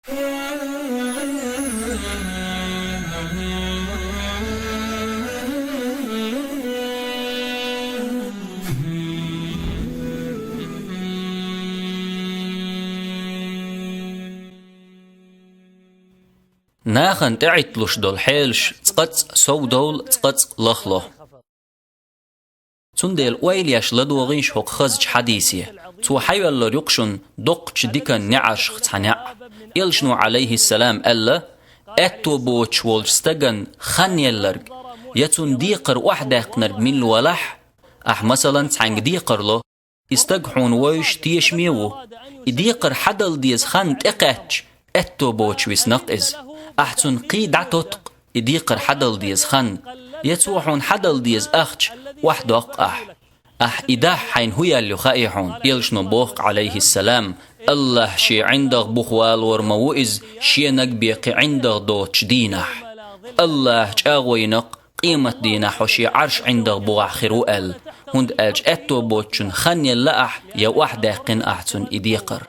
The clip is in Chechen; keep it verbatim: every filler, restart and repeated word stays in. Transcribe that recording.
Нахана тӀеӀитталуш долу хьелаш цкъацкъа совдовлу, цкъацкъа лахло. Цундела ойла еш ладогӀийша хӀокху хазачу хьадисе. Цо хьайоьллур ю-кх шуна доккхачу дикан неӀаршах цхьа неӀ. Элчано, Ӏалайхиссалам, аьлла: «Аьтто боцуш волчу стагана хан елларг я цунна декхар охьадаьккхинарг милла валахь, ахь, масалан, цхьаьнга декхар ло, и стаг хьуна вевзаш тешаме ву. И декхар хьадала деза хан тӀекхаьчча, аьтто боцуш виснакх иза. Ахь цунна кхин дӀатотту-кх и декхар хьадала деза хан, я цо хьуна хьадала деза ахча охьадоккху ахь. Ахь и дахь, хьайна хӀун яьлла ю хаьий хьуна?» Элчано боху, Ӏалайхиссалам: «АллахӀ шен ӀиндагӀ бухавалор ма ву иза шена бен кхин ӀиндагӀ доцучу дийнахь. АллахӀа чӀагӀо йина-кх, къематдийнахь хьо шен Ӏарш ӀиндагӀ бухахь хир ву аьлла, хӀунда аьлча аьтто боцучунна хан елла ахь, я охьадаьккхина ахь цунна и декхар».